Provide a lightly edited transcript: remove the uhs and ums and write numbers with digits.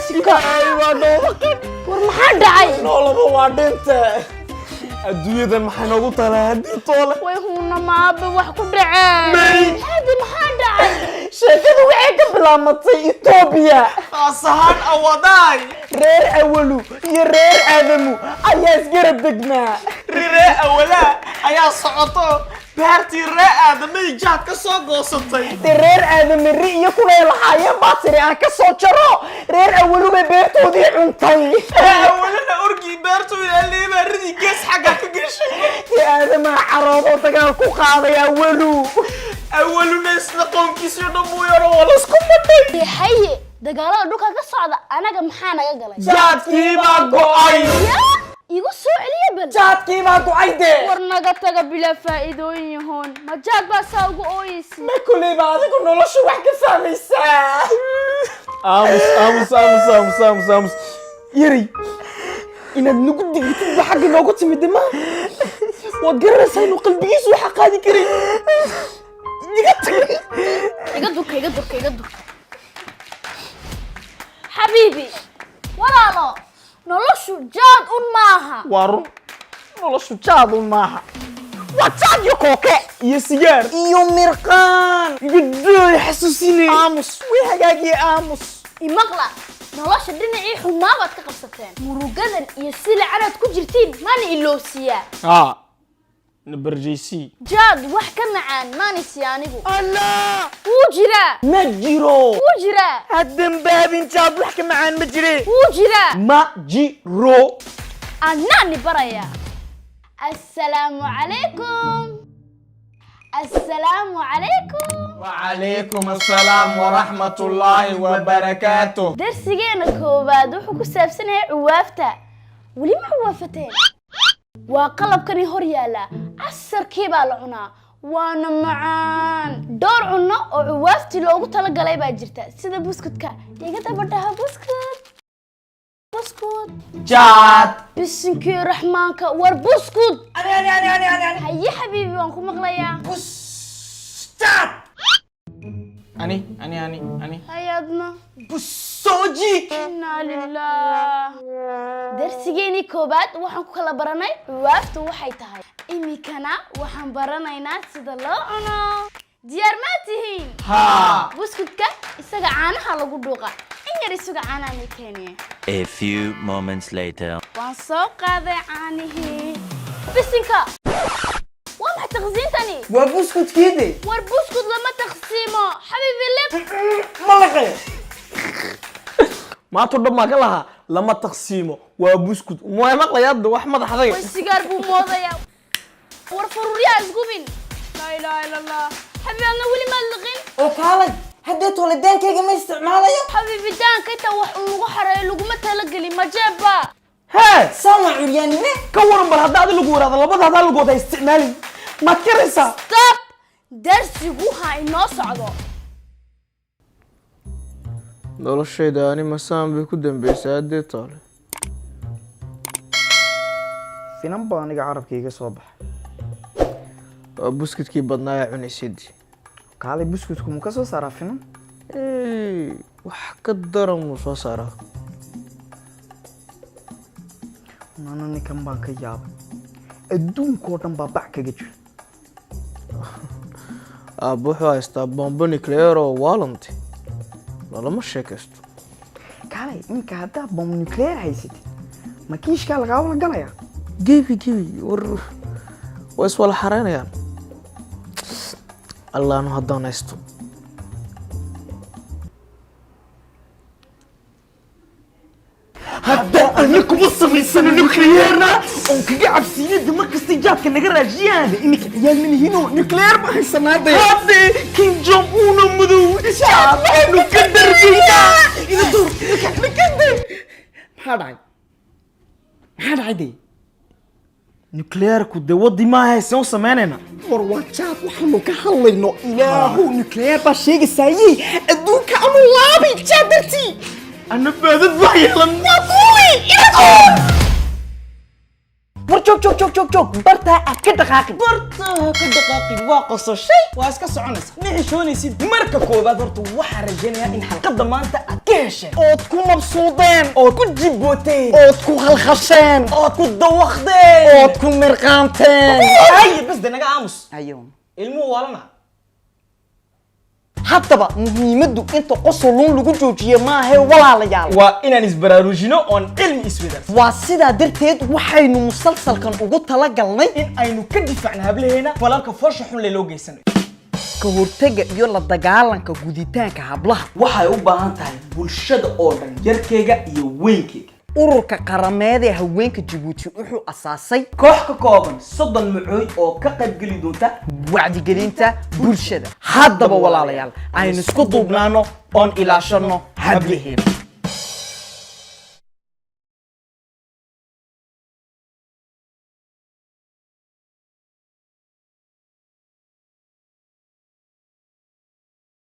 Bisinka! Waa noolaqan. War, maxaa dhacay? Noolaba waa dhinte. Adduunyadan maxay noogu talaa haddii toole? Way huuna, maabe wax ku dhaceen? May. Hadi, maxaa dhacay? Sheekadu waxay ka bilaamatay Etoobiya. Qaas ahaan Awadaay. Reer Awalu iyo reer Aadamu ayaa isgarab degnaa. Riree Awalaa ayaa socoto, beertii ree Aadamay jaad ka soo goosatay. Dee reer Aadame ri iyo kulay lahaayeen baa tiri aan ka soo jaro. Reer Awalu bay beertoodii cuntay. Ree Awalana orgii beertuu yaalay baa ridii gees xagga ka gashay. Dee Aadamaa caroodoo dagaal ku qaaday Awalu. Awaluna isla qoonkiisii dhan buu yaro, waa lasku madhay. Haye, dagaalada dhulka ka socda anaga maxaa naga galay? Jaadkii baa go'ay. Yaa, igu soo celiya bal. Jaadkii baa go'ay dee. War, naga taga, bilaa faa'iidooyin yahoon. Ma jaad baa saa ugu ooyeysi? Ma kuleyba adigu nolosha wax ka fahmaysaa. Aamus, aamus, aamus, aamus, aamus, aamus. Yari, inaad nagu digtid ba xagga noogu timid ma waad garanaysaa inuu qalbigiisu waxa qaadi karay. Iga tag. Iga durka, iga durka, iga durka. Xabiibi, walaalo, noloshu jaad un maaha. Waa run, noloshu jaad un maaha. Waa jaad iyo kooke. Iyo sigaar. Iyo mirqaan. Gudooy xasuusine. Aamus, way hagaagiye, aamus. Imaqla, nolosha dhinacii xumaa baad ka qabsateen. Murugadan iyo silacanaad ku jirtiin maana iloosiyaa. Haa, nabarjaysi. Jaad wax ka macaan maana siiya anigu. Allah. Wuu jiraa. Ma jiro. Wuu jiraa. Ha dembaabin, jaad wax ka macaan ma jire. Wuu jiraa. Ma jiro. Anaani barayaa. Assalaamu calaykum, assalaamu calaykum. وعليكم السلام ورحمة الله وبركاته. Darsigeena koowaad wuxuu ku saabsan yahay cuwaafta. Weli ma cuwaafateen? Waa qalabkani hor yaalla. Casarkii baa la cunaa, waana macaan. Dhowr cunno oo cuwaaftii loogu talagalay baa jirta, sida buskudka. Iga daba dhaha: buskud, buskud. Jaad. Bisinkii raxmaanka! War, buskud. Ani, ani, ani, ani, ani, ani. Haye xabiibi, waan ku maqlayaa. Bustaad. Ani, ani, ani, ani. Hayadna. Busooji. Inaa lilah. Darsigeenii koowaad waxaan ku kala baranay cuwaaftu waxay tahay. Imikana waxaan baranaynaa sida loo cuno. Diyaar maa tihiin? Haa. Buskudka isaga caanaha lagu dhuuqa. In yar isuga, caanaha keeniye. A few moments later. Waan soo qaaday caanihii. Bisinka! Waa maxay taqsiintani? Waa buskudkiide. War, buskud lama taqsiimo. Xabiibi, liq. Ma liqay. Maanta dhan baan ka lahaa lama taqsiimo, waa buskud. Waa maqlayaa hadda wax madaxday. Way sigaar buu moodayaa. War, fururyaa isgubin. Laa ilaaha ila Allah. Xabiibi, adna weli maad liqin. Oo kaalay, haddee toolidaankayga ma isticmaalayo. Xabiibi, daanka inta wax uu lagu xareeyo laguma talagelin majeeba. Hee. Saan waa curyaanime. Ka waran bal hadda adi lagu waraado labada hadaa lagood ha isticmaalin, maad karaysaa? Stop! Darsigu ha inoo socdo. Noloshayda ani masaan bay ku dambeysay haddee toole. Finan baa aniga carabka iga soo baxay. Waa buskudkii badnaa ee cunaysid. Kaalay, buskudku mu ka soo saaraa finan? Wax ka daran muu soo saaraa. Nana, ninkan baan ka yaabay. Adduunkoo dhan baa bac kaga jira. Aabba wuxuu haystaa bombo nuclear oo waalanti lalama sheekaysto. Kaalay, iminka haddaa bomb nuclear haysatid, ma kiishkaa lagaa wala galayaa? Gebi gebi. War, waa iswala xareynayaan. Allaanu haddaan haysto. Hadda ana kuma samaysano nuclearna oon kaga cabsiinada mar kasta jaadka naga raajiyaan. Iminka ciyaal manihino, nuclear baan haysanaa de. Hadde Kim Jong Una madow jaad waxaynu ka dargaynaa. Ina dur nakade. Maxaa dhacay? Maxaa dhacay de? Nuclearku dee waddi maaha, haysan u samaynayna. War, waa jaad waxaanu ka hadlayno. Ilaahu, nuclear baa sheegaysaaye. Adduunka anu laabay jaad dartii. Ana baadad baa yeelan. Waa duuli ina dur. War, joog, joog, joog, joog, joog! Bartaa aad ka dhaqaaqin. Barta ha ka dhaqaaqin. Waa qososhay, waa iska soconaysa, ma xishoonaysid. Marka koowaad horta waxaan rajaynayaa in xalqadda maanta aad ka Hesheen, ood ku mabsuudeen, ood ku jibooteen, ood ku khalkhasheen, ood ku dawaqdeen, ood ku mirqaanteen. Hay, bas de, naga aamus. Ayo. Ilmuhu waalana. Haddaba muhiimaddu inta qosolun lagu joojiye maahe, walaalayaal. Waa inaan isbaraarujino oon cilmi isweydaarsan. Waa sidaa darteed waxaynu musalsalkan ugu talagalnay in aynu ka difaacno hablaheena falalka foosha xun lee loo geysanayo, ka hortagga iyo la dagaalanka guditaanka hablaha. Waxay u baahan tahay bulshada oo dhan, yarkeyga iyo weynkeyga. Ururka qarameed ee haweenka Jabuuti wuxuu asaasay koox ka kooban 30 macooy oo ka qaybgeli doonta wacdigelinta bulshada. Haddaba walaalayaal, aynu isku duubnaano oon ilaashano hablaheena.